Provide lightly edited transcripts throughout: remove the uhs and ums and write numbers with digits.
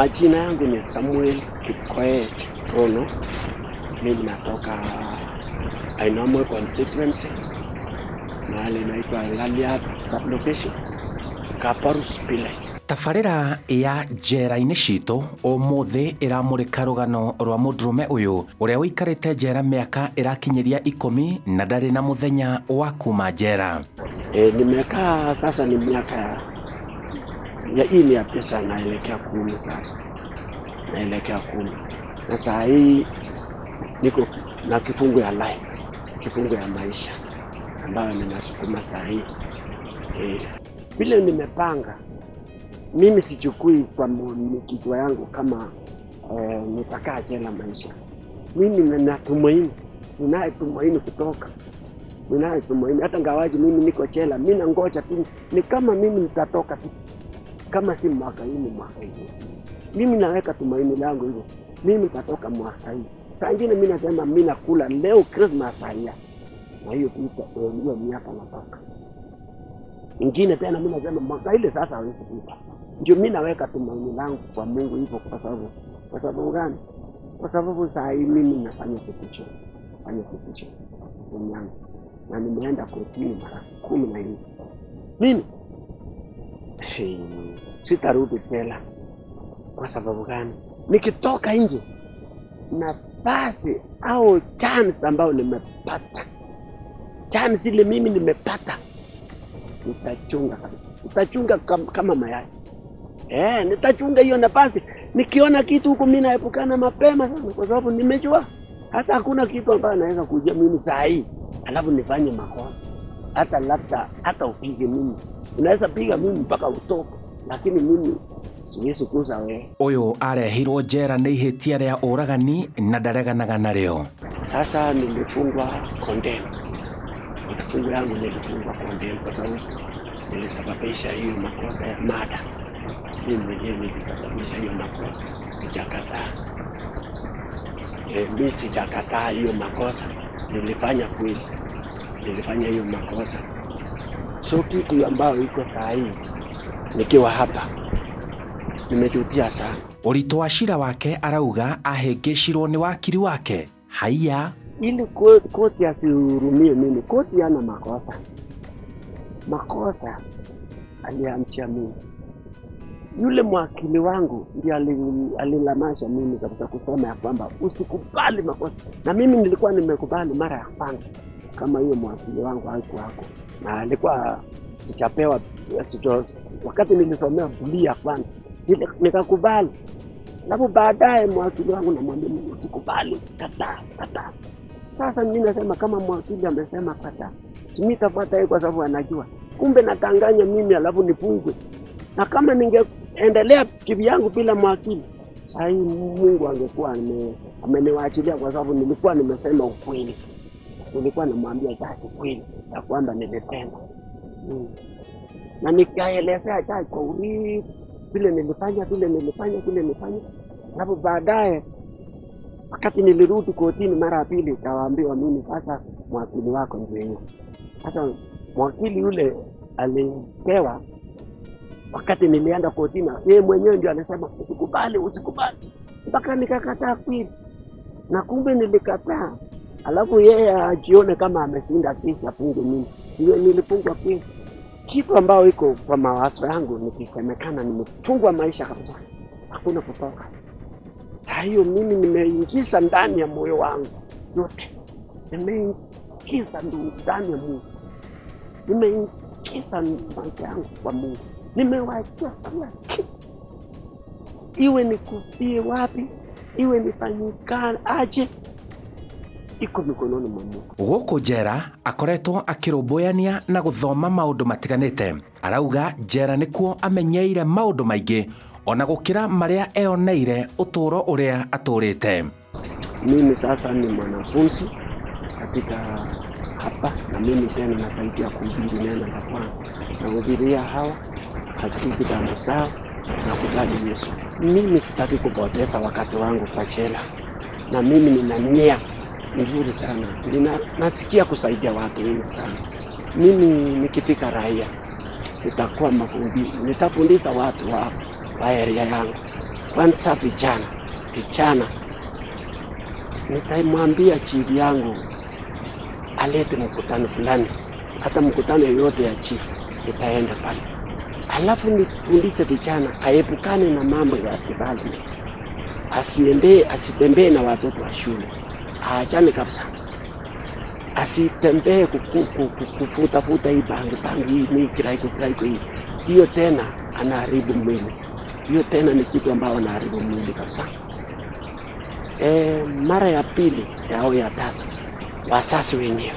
Majina yangu ni Samuel Kipkoech Rono. Mimi natoka Ainamoi constituency, mahali inaitwa Laliat sublocation, Kaparus village. Tabarĩra ya njera-inĩ citũ ũmũthĩ ĩramũrĩka rũgano rwa mũndũrũme ũyũ ũrĩa ũikarĩte njera mĩaka ĩrakinyĩria 10 na ndarĩ na mũthenya wa kuma njera. Nimekaa sasa ni miaka ya hii ni ya 9 naelekea 10 sasa. Naelekea 10. Na saa hii niko na kifungo ya life, kifungo ya maisha ambayo ninasukuma saa hii. Vile nimepanga, mimi sichukui kwa kichwa yangu kama nitakaa jela maisha. Mimi ninatumaini, ninatumaini kutoka. Ninatumaini hata ngawaji mimi niko jela, mimi nangoja tu ni kama mimi nitatoka tu. Kama si mwaka hii ni mwaka hii. Mimi naweka tumaini langu hivyo. Mimi nitatoka mwaka hii. Saa ingine mimi nasema mimi nakula leo Christmas haya. Na hiyo pita hiyo miaka natoka. Ingine tena mimi nasema mwaka ile sasa hawezi kupita. Ndio mimi naweka tumaini langu kwa Mungu hivyo kwa sababu. Kwa sababu gani? Kwa sababu saa hii mimi nafanya petition. Nafanya petition. Somo yangu. Na nimeenda kotini mara 14. Mimi sitarudi jela. Kwa sababu gani? Nikitoka nje nafasi au chance ambayo nimepata, chance ile mimi nimepata, nitachunga kabisa. Nitachunga kama mayai. Nitachunga hiyo nafasi. Nikiona kitu huko mimi naepukana mapema sana kwa sababu nimejua hata hakuna kitu ambayo naweza kuja mimi saa hii alafu nifanye makosa. Hata labda hata upige mimi. Unaweza piga mimi mpaka utoke, lakini mimi siwezi kuza wewe. Uyu arehirwo jera nĩ ihĩtia rĩa ũragani na ndareganaga narĩo. Sasa nilifungwa condemn. Kifungo yangu nilifungwa condemn kwa sababu nilisababisha hiyo makosa ya mada. Mimi mwenyewe nilisababisha hiyo makosa. Sijakataa. Mimi sijakataa hiyo makosa. Nilifanya kweli. Nilifanya hiyo makosa. So kitu ambayo iko saa hii nikiwa hapa nimejutia sana. Ũritũ wa cira wake arauga ahĩngĩcirwo nĩ wakiri wake. Haiya. Ili koti asihurumie mimi. Koti ana makosa. Makosa aliamsha mimi. Yule mwakili wangu ndiye alilamasha mimi katika kusema ya kwamba usikubali makosa. Na mimi nilikuwa nimekubali mara ya kwanza kama hiyo mwakili wangu haikuwa hako. Na alikuwa sichapewa wakati nilisomea plea ya kwanza nikakubali. Alafu baadaye mwakili wangu namwambia usikubali, kataa, kataa. Sasa mimi nasema kama mwakili amesema kataa, si mimi nitafuata yeye kwa sababu anajua. Kumbe natanganya mimi alafu nifungwe. Na kama ningeendelea kivyangu bila mwakili, sasa Mungu angekuwa ameniwaachilia kwa sababu nilikuwa nimesema ukweli. Nilikuwa namwambia jaji ukweli ya kwamba nilipenda. Na nikaelezea jaji kwa urefu vile nilifanya, vile nilifanya, vile nilifanya. Alafu baadaye wakati nilirudi kotini mara ya pili nikawaambiwa mimi sasa mwakili wako ndio yule. Sasa mwakili yule alipewa wakati nilienda kotini, yeye mwenyewe ndio alisema usikubali, usikubali. Mpaka nikakataa kweli. Na kumbe nilikataa. Alafu yeye ajione kama ameshinda kesi afunge mimi. Sio nilifungwa kweli. Kitu ambao iko kwa mawazo yangu nikisemekana nimefungwa maisha kabisa. Hakuna kutoka. Saa hiyo mimi nimeingiza ndani ya moyo wangu yote. Nimeingiza ndani ya Mungu. Nimeingiza maisha yangu kwa Mungu. Nimewachia kila kitu. Iwe nikufie wapi, iwe nifanyikane aje, iko mikononi mwa Mungu. Gũkũ njera akoretwo akĩrũmbũyania na gũthoma maũndũ matiganĩte. Arauga njera nĩkuo amenyeire maũndũ maingĩ ona gũkĩra marĩa eoneire ũtũũro ũrĩa atũrĩte. Mimi sasa ni mwanafunzi katika hapa na mimi tena nasaidia kuhubiri neno la Bwana. Nahubiria hawa katika dhambi zao na kubali Yesu. Mimi sitaki kupoteza wakati wangu kwa jela. Na mimi nina nia nzuri sana. Nasikia kusaidia watu wengi sana. Mimi nikifika raia nitakuwa mafundi, nitafundisha watu wa area yangu. Kwanza vijana nitamwambia chief yangu alete mkutano fulani, hata mkutano yoyote ya chief nitaenda pale, alafu nifundishe vijana aepukane na mambo ya development, asitembee na watoto wa shule, aachane kabisa, asitembee kufuta hii bangi hii kiraiko hii, hiyo tena anaharibu mwili, hiyo tena ni kitu ambayo anaharibu mwili kabisa. Mara ya pili au ya tatu, wasasi wenyewe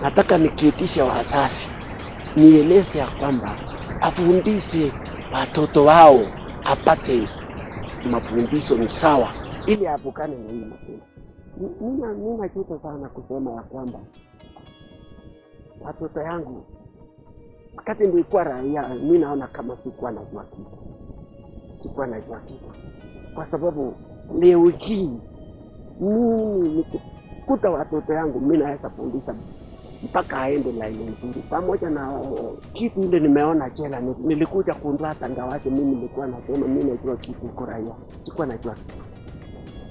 nataka nikiitisha wasasi nieleze ya kwamba afundishe watoto wao apate mafundisho msawa ili aepukane na hii matendo. Nina kitu sana kusema ya kwamba watoto yangu wakati nilikuwa raia, mimi naona kama sikuwa najua kitu. Sikuwa najua kitu. Kwa sababu leo hii mimi nikikuta watoto yangu mimi naweza fundisha mpaka aende line nzuri. Pamoja na kitu ile nimeona jela, nilikuja kundua tangawaje mimi nilikuwa nasema mimi najua kitu huko raia. Sikuwa najua kitu.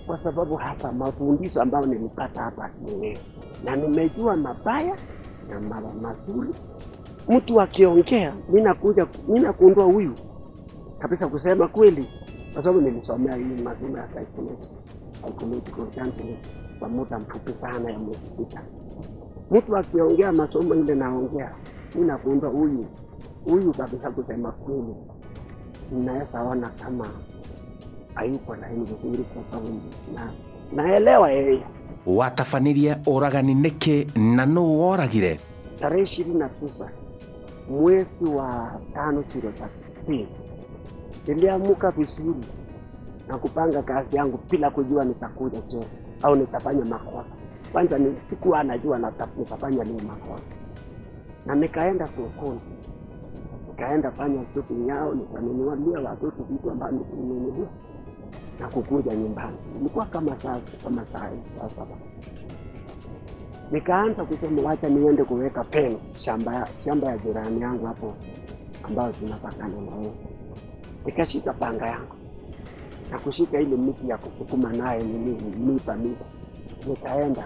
Kwa sababu hapa mafundisho ambayo nilipata hapa ni na nimejua mabaya na mazuri. Mtu akiongea mimi nakundua huyu kabisa kusema kweli, kwa sababu nilisomea hii masomo ya psychological counseling kwa muda mfupi sana ya miezi 6. Mtu akiongea masomo ile naongea, mimi nakundua huyu kabisa kusema kweli, ninaweza ona kama hayuko na nzuri kwa sababu na naelewa yeye. Watabanirie uragani niki na nũ woragire? Tarehe 29 mwezi wa 5 2013 niliamuka vizuri na kupanga kazi yangu bila kujua nitakuja jela au nitafanya makosa. Kwanza ni sikuwa najua nitafanya leo makosa. Na nikaenda sokoni, nikaenda fanya shopping yao, nikanunulia watoto vitu ambavyo nilinunua na kukuja nyumbani. Ilikuwa kama saa 7. Nikaanza kusema wacha niende kuweka fence shamba ya jirani yangu hapo ambayo tunapakana na yeye. Nikashika panga yangu na kushika ile miti ya kusukuma naye mipa. Nikaenda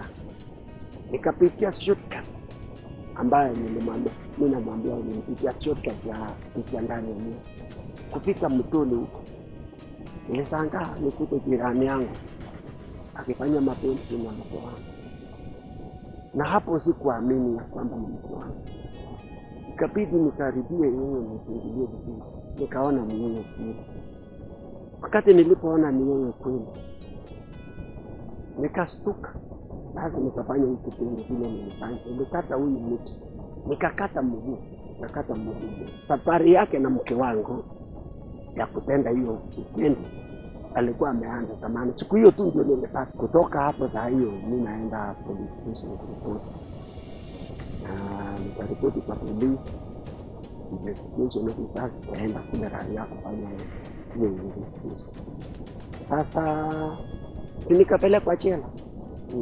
nikapitia shortcut ambayo nilimwambia nilipitia shortcut ya kupitia ndani ya mimi. Kufika mtoni huko nilishangaa nikute jirani yangu akifanya mapenzi na mke wangu. Na hapo sikuamini ya kwamba ni mke wangu. Ikabidi nikaribie yeye niingilie vizuri. Nikaona ni yeye kweli. Wakati nilipoona ni yeye kweli, nikastuka. Basi nikafanya hiki kitendo vile nilifanya. Nilikata huyu mti. Nikakata mguu. Safari yake na mke wangu ya kutenda hiyo kitendo alikuwa ameanza zamani. Siku hiyo tu ndio nilipata. Kutoka hapo saa hiyo mimi naenda police station kuripoti. Na nikaripoti kwa police investigation officers, kaenda kule raia kufanya hiyo investigation. Sasa si nikapelekwa jela.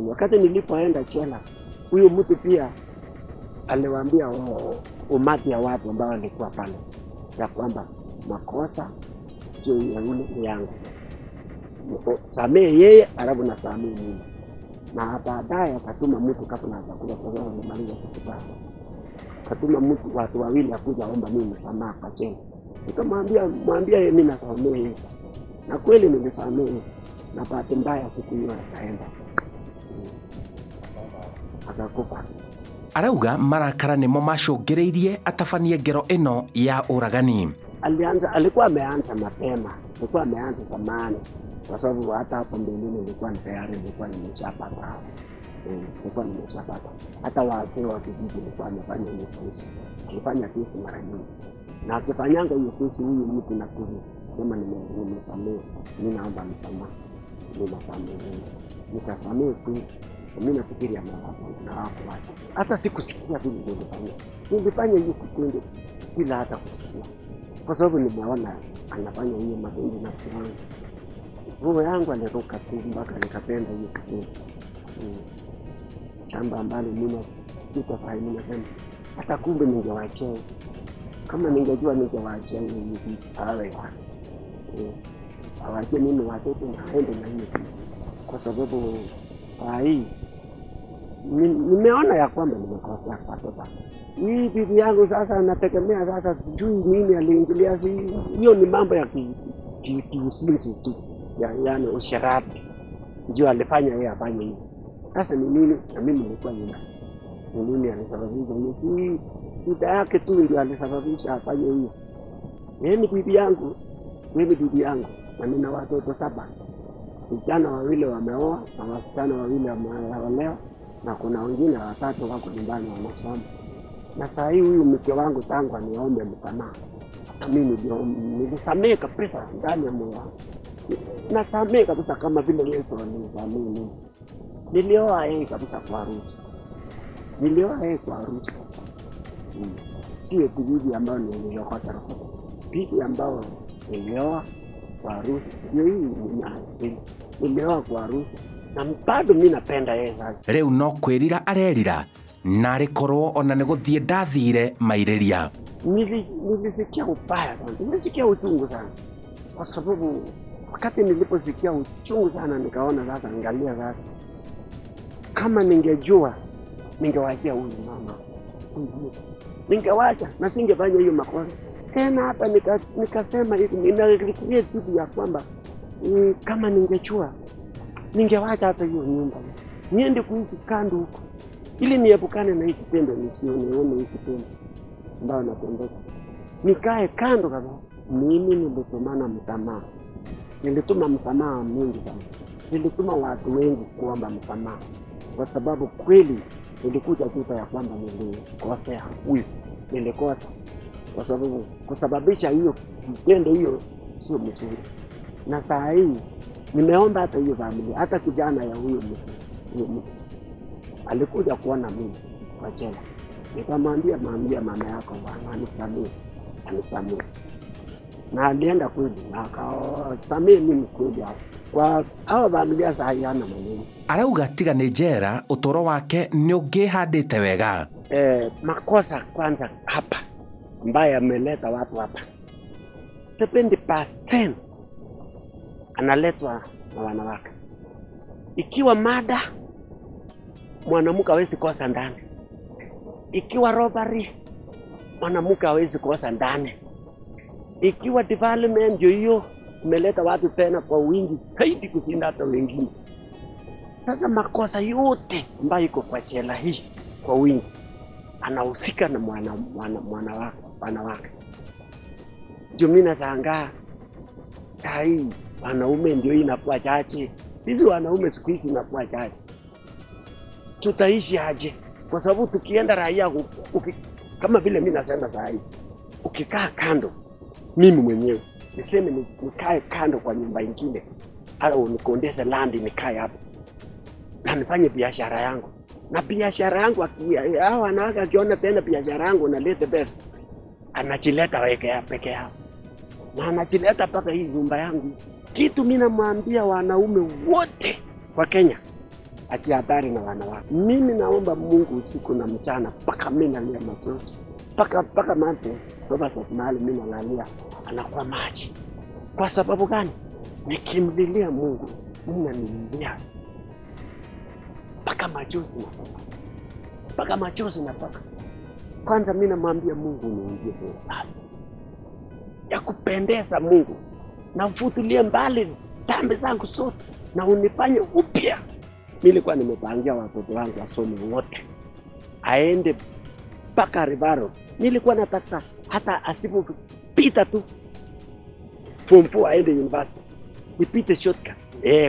Wakati nilipoenda jela, huyo mtu pia aliwaambia umati ya watu ambao walikuwa pale ya kwamba makosa sio ya yule yangu, samehe yeye alafu na samehe mimi. Na baadaye akatuma mtu kabla hajakuja, kwa sababu alimaliza kukutana, akatuma mtu watu wawili akuja omba mimi msamaha kwa jela. Nikamwambia mwambia yeye mimi nasamehe, na kweli nilisamehe. Na bahati mbaya siku hiyo akaenda akakufa. Arauga marakara nimo macũngĩrĩirie atabanie ngero ĩno ya ũragani. Alikuwa ameanza mapema, alikuwa ameanza zamani, kwa sababu hata hapo mbeleni nilikuwa tayari nilikuwa nimeshapata. Nilikuwa nimeshapata. Hata wazee wa kijiji nilikuwa amefanya hiyo kesi. Alifanya kesi mara nyingi. Na akifanyanga hiyo kesi huyu mtu nakuja sema nimesamehe, mimi naomba msamaha. Nimesamehe. Nikasamehe tu. Mimi nafikiria na wako watu. Hata sikusikia vile nilifanya. Nilifanya hiyo kitendo bila hata kusikia. Kwa sababu nimeona anafanya hiyo matendo na mke wangu. Roho yangu aliruka tu mpaka nikapenda hiyo kitendo. Shamba ambalo mimi sitafanya nasema hata kumbe ningewaachia. Kama ningejua ningewaachia hiyo vitu. Awachie mimi watoto na aende na hiyo, kwa sababu hii nimeona ya kwamba nimekosea kwa baba. Hii bibi yangu sasa anategemea sasa, sijui nini aliingilia, si hiyo ni mambo ya kiusinzi tu, yaani usherati ndio alifanya yeye afanye hivi. Sasa ni nini? Na mimi nilikuwa nyumbani, ni nini alisababisha? Ni si shida yake tu ndio alisababisha afanye hiyo. Mimi bibi yangu, mimi bibi yangu na nina watoto 7. Vijana 2 wameoa na wasichana 2 wameolewa, na kuna wengine 3 wako nyumbani wanasoma. Na saa hii huyu mke wangu tangu aniombe msamaha, mimi ndio nilisamehe kabisa ndani ya moyo wangu. Nasamehe kabisa kama vile Yesu alinisamehe. Nilioa yeye kabisa kwa harusi. Nilioa yeye kwa harusi. Sio bibi ambayo niliokota roho. Bibi ambayo nilioa kwa harusi. Ndio hii nilioa kwa harusi. Na bado mimi napenda yeye sana. Rĩu no kwĩrira arerira narĩ korwo ona nĩ gũthiĩ ndathire mairĩria. Nilisikia ubaya sana. Nilisikia uchungu sana. Kwa sababu wakati niliposikia uchungu sana nikaona sasa, angalia sasa, kama ningejua ningewaachia huyu mama. Ningewacha na singefanya hiyo makosa. Tena hapa nikasema hivi, ninafikiria tu ya kwamba kama ningejua ningewacha hata hiyo nyumba, niende kuishi kando huko ili niepukane na hii kitendo, nisione hii kitendo ambayo natendeka. Nikae kando kabisa. Mimi nilitumana msamaha. Nilituma msamaha mingi sana. Nilituma watu wengi kuomba msamaha, kwa sababu kweli nilikuja kuta ya kwamba nilikosea huyu. Nilikosa kwa sababu kusababisha hiyo kitendo hiyo sio mzuri. Na saa hii nimeomba hata hiyo familia, hata kijana ya huyo mtu alikuja kuona mimi kwa jela. Nikamwambia, mwambia mama yako bwana anisamehe, anisamehe. Na alienda kweli na akasamehe mimi kweli hapo. Kwa hao familia saa hii hana maneno. Arauga tiga nĩ njera ũtũũro wake nĩ ũngĩhandĩte wega. Makosa kwanza hapa ambaye ameleta watu hapa 70% analetwa na wanawake. Ikiwa mada, mwanamke hawezi kosa ndani. Ikiwa robbery, mwanamke hawezi kosa ndani. Ikiwa development ndio hiyo imeleta watu tena kwa wingi zaidi kushinda hata wengine. Sasa makosa yote ambayo iko kwa jela hii kwa wingi anahusika na wanawake. Ndio mimi nashangaa saa hii wanaume ndio inakuwa chache. Hizi wanaume siku hizi inakuwa chache. Tutaishi aje? Kwa sababu tukienda raia kama vile mimi nasema saa hii, ukikaa kando, mimi mwenyewe niseme nikae kando kwa nyumba nyingine au nikondeshe land nikae hapo na nifanye biashara yangu. Na biashara yangu hao wanawake akiona tena biashara yangu nalete pesa, anachileta peke yao. Na anachileta mpaka hii nyumba yangu. Kitu mimi namwambia wanaume wote wa Kenya, ajihadhari na wanawake. Mimi naomba Mungu usiku na mchana mpaka mimi nalia machozi. Mpaka mambo sofa mahali mimi nalalia anakuwa maji. Kwa sababu gani? Nikimlilia Mungu, mimi nalilia mpaka machozi natoka. Mpaka machozi natoka. Kwanza mimi namwambia Mungu niingie mbali ya kupendeza Mungu, na mfutilie mbali dhambi zangu zote na unifanye upya. Nilikuwa nimepangia watoto wangu wasome wote, aende mpaka Rivaro. Nilikuwa nataka hata asipopita tu form 4 aende university, nipite shortcut.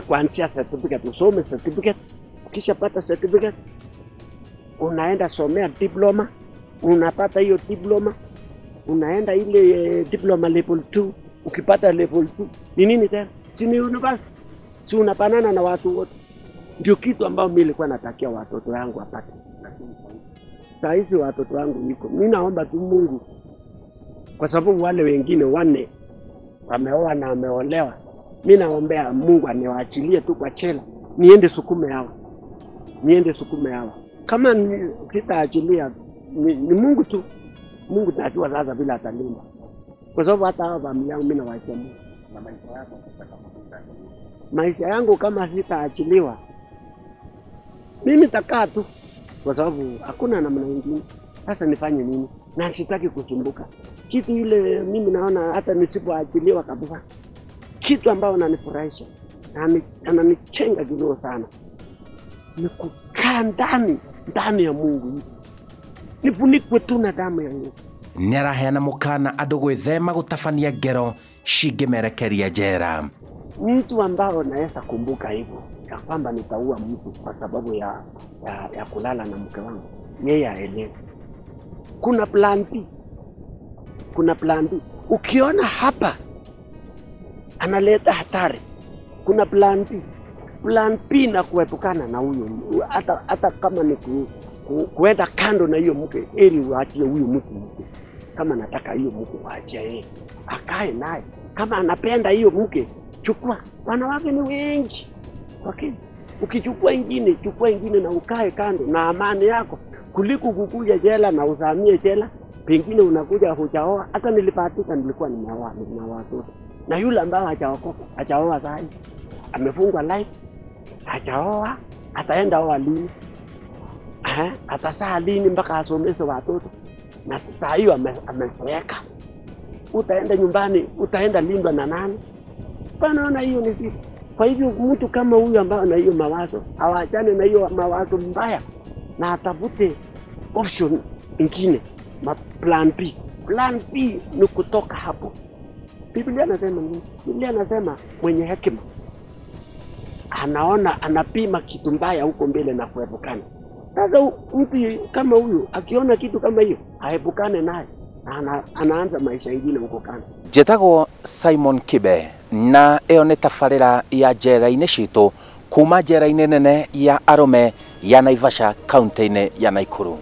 Kuanzia certificate, usome certificate, kisha pata certificate unaenda somea diploma, unapata hiyo diploma, unaenda ile diploma level 2. Ukipata level 2 ni nini tena? Si ni university? Si unapanana na watu wote? Ndio kitu ambao mimi nilikuwa natakia watoto wangu wapate. Saa hizi watoto wangu niko, mimi naomba tu Mungu, kwa sababu wale wengine 4 wameoa na wameolewa. Mimi naombea Mungu aniwaachilie tu kwa chela, niende sukume hawa. Niende sukume hawa. Kama sitaachilia ni Mungu tu. Mungu tajua sasa bila atalinda. Kwa sababu hata hawa familia yangu mimi nawaachia Mungu. Na maisha yako sasa kama hutaachiliwa? Maisha yangu kama sitaachiliwa, mimi takaa tu, kwa sababu hakuna namna nyingine. Sasa nifanye nini? Na sitaki kusumbuka. Kitu ile mimi naona hata nisipoachiliwa kabisa, kitu ambayo nanifurahisha na ananichenga kidogo sana ni kukaa ndani ya Mungu, nifunikwe tu na damu ya Yesu. Nĩaraheana mũkana andũ gwĩthema gũtabania ngero cingĩmerekeria njera. Mtu ambao naweza kumbuka hivyo ya kwamba nitaua mtu kwa sababu ya kulala na mke wangu, yeye aelewe kuna plan B. Kuna plan B. Ukiona hapa analeta hatari, kuna plan B. Plan B na kuepukana na huyo, hata kama ni kuenda kando na hiyo mke, ili uachie huyo mke. Kama nataka hiyo mke waachie yeye, akae naye. Kama anapenda hiyo mke, chukua. Wanawake ni wengi. Okay. Ukichukua ingine, chukua ingine na ukae kando na amani yako, kuliko kukuja jela na usamie jela, pengine unakuja hujaoa. Hata nilipatika nilikuwa nimeoa na watoto. Na yule ambaye hajaokoka, hajaoa sahi, amefungwa life, hajaoa, ataenda oa lini? Atasaa lini mpaka asomeshe watoto? Na saa hiyo amezeeka. Utaenda nyumbani, utaenda lindwa na nani? Panaona hiyo ni sifa. Kwa hivyo mtu kama huyu ambaye ana hiyo mawazo, awachane na hiyo mawazo mbaya na atafute option ingine, plan B. Plan B ni kutoka hapo. Biblia inasema nini? Biblia inasema mwenye hekima anaona, anapima kitu mbaya huko mbele na kuepukana. Sasa mtu kama huyu akiona kitu kama hiyo, aepukane naye. Anaanza maisha ingine huko kando. Njĩtagwo Simon Kibe na ĩyo nĩ tabarĩra ya njera-inĩ citũ kuma njera-inĩ nene ya arũme ya Naivasha kaunti-inĩ ya Nakuru.